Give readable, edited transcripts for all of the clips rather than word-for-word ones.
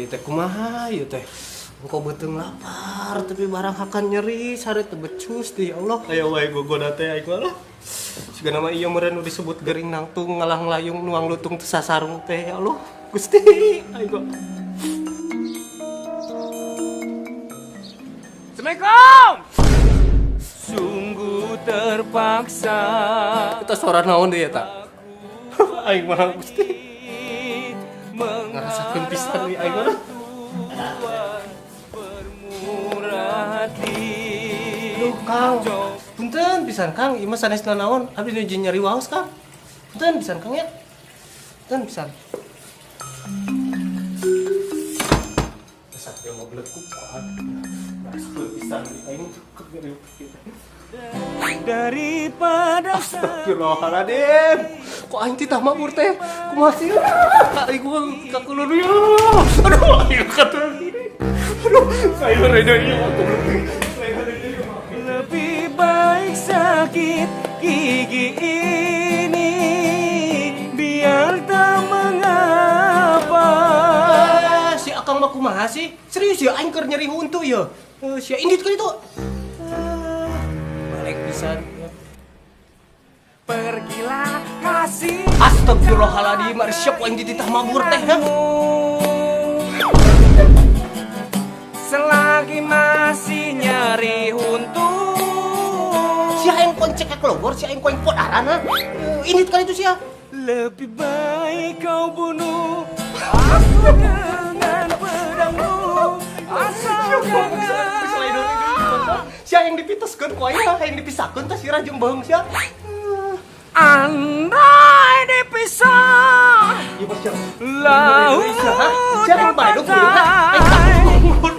Deui teh kumaha ieu teh? Engko beuteung lapar tapi barang hakan nyeri sare teu becus teh, ya Allah. Aya wae gogoda teh aing mah lah. Sigana mah ieu meureun nu disebut gering nangtung ngalah nglayung nuang lutung teu sasarung teh, ya Allah. Gusti aing kok. Assalamualaikum. Sungguh terpaksa. Eta suara naon deui eta? Aing mah Gusti. Ngarasakeun pisan deui aing mah. Bermurah hati. Aduh Kang, punten pisan Kang, ieu mah sanes nanaon, abdi nuju nyeri waos Kang. Punten pisan Kang ya. Punten pisan. Satria mau belekuk kok. Ngarasakeun pisan deui aing nyeri. Daripada Astagfirullahaladzim. Kok aing titah mabur teh? Kumaha sih? Aing mah kakulun ya. Aduh, aing katuh. Aduh, saya reda ieu goblok. Lebih baik sakit gigi ini biar tak mengapa. Si Akang mah kumaha sih? Serius ya aing keur nyeri huntu ya. Sia indit ka ditu. Balik pisan. Pergilah kasih. Astagfirullahaladzim, ari siap aing dititah mabur teh ha? Selagi masih nyeri huntu. Sia aing koncek ka kelobor, sia aing koeng podaran ha? Indit ka ditu sia. Lebih baik kau bunuh aku dengan pedangmu. Asal jangan. Sia yang dipiteskeun ku aing, hayang dipisahkeun teh sirah jeung beheung sia. Andai dipisah Ieu bos sia. laut Sia yang bae dong kudu ha. Aing takut.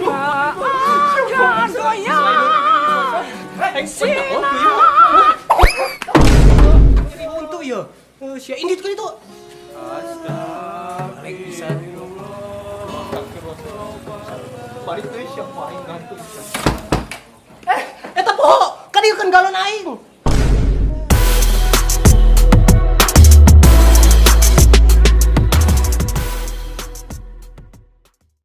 akan goyah. Aing takut ieu. Nyeri huntu ieu. Sia indit ka ditu. Balik pisan. Balik teh sia aing gantung. Eta poho, ka dieu kan galon aing.